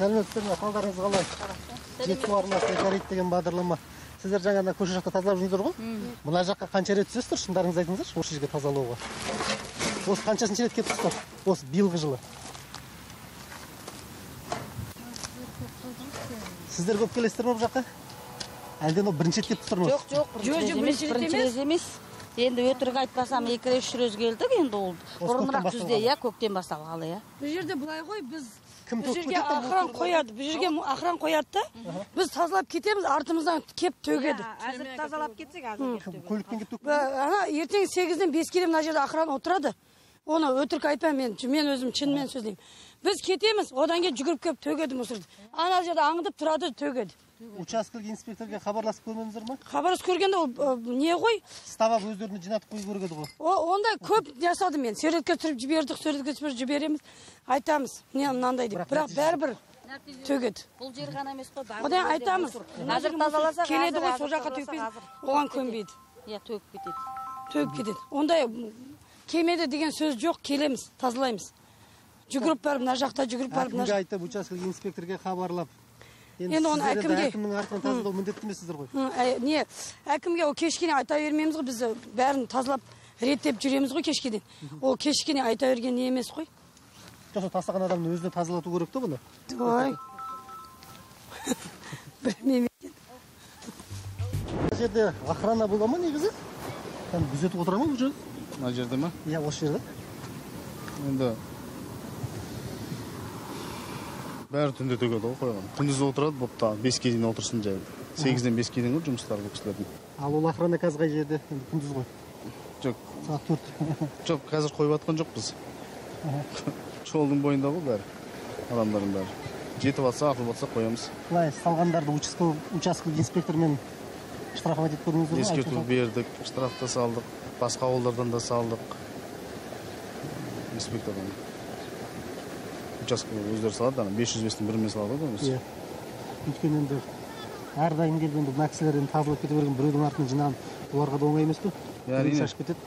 Сәлеметсіздер ме, қалдарыңыз қалай? Жетісу арнасы «Экорейд» деген бағдарлама. Сіздер жаңа ана көше жақта тазалап жүрсіңдер ғой? Мына жаққа қанша рет түсесіздер, шындарыңызды айтыңыздаршы, осы жерге тазалауға. Осы қаншасыншы рет келіп тұрсыздар? Осы биылғы жылы. Сіздер көп келесіздер ме бұл жаққа? Әлде мынау бірінші рет келіп тұрсыздар ма? Жоқ, жоқ, бірінші рет емес. Енді өтірік айтпасам, 2 рет 3 рет келдік, енді ол бұрынырақ күзде, иә, көктем басталғалы, иә. Бұл жерде былай ғой, біз бұл жерге охран қояды, бұл жерге охран қояды да, біз тазалап кетеміз, артымыздан кеп төгеді. Әзір тазалап кетсек, әзір кеп төгеді. Көлікпен кеп төгеді? Ана ертең 8-ден 5-ке дейін мына жерде охран отырады. Оны өтірік айтпаймын, мен өзім шынымен сөйлеймін. Біз кетеміз, одан кейін жүгіріп келіп төгеді мусорды. Ана жерде аңдып тұрады, төгеді. Учаскелік инспекторге хабарласып көрмедіңіздер ме? Хабарласып көргенде ол не ғой? Ұстап өздеріне жинатып қою керек еді ғой. Ондай көп жасадым мен. Суретке түсіріп жібердік, суретке түсіріп жібереміз, айтамыз, міне мынандай деп. Бірақ бәрібір төгеді. Бұл жер ғана емес қой, барлық Одан айтамыз. Қазір тазаласақ, келеді ғой, сол жаққа төкпейді. Оған көнбейді. Иә, төгіп кетеді. Төгіп кетеді. Ондай келмеді деген сөз жоқ, келеміз, тазалаймыз. Жүгіріп барып, мына жақта жүгіріп барып, мына Әкімге айтып, учаскелік инспекторге хабарлап. Енді оны әкімге әкімнің артынан тазалау міндетті емессіздер ғой. Не, әкімге ол кешкене айта бермейміз ғой, біз бәрін тазалап реттеп жүреміз ғой кешкеден. Ол кешкене айта берген не емес қой. Жоқ, тастаған адамның өзіне тазалату керек те бұны. Ой. Білмеймін. Мына жерде охрана бола ма негізі? Там күзетіп отыра ма бұл жерде? Мына жерде ме? Иә, осы жерде. Енді бәрі түнде төгеді ғой қойған. Күндіз отырады, бопта 5-ке дейін отырсын жайып. 8-ден 5-ке дейін ғой жұмыстары бұл кісілердің. Ал ол охрана қазір қай жерде? Енді күндіз ғой. Жоқ. Сағат 4. Жоқ, қазір қойып жатқан жоқпыз. Жолдың бойында ғой бәрі. Адамдардың бәрі. Жетіп атса, атылып атса қоямыз. Былай салғандарды учаскелік инспектормен штрафовать етіп көрдіңіздер ме? Ескерту бердік, штраф та салдық, басқа ауылдардан да салдық. Инспектордан. Учаскелік өздері салады, ана 505-тің бірімен салады ғой өзі. Иә. Өйткені енді әрдайым келгенде мына кісілер енді тазалап кете берген, біреудің артынан жинаған оларға да оңай емес қой. Әрине. Шашып кетеді.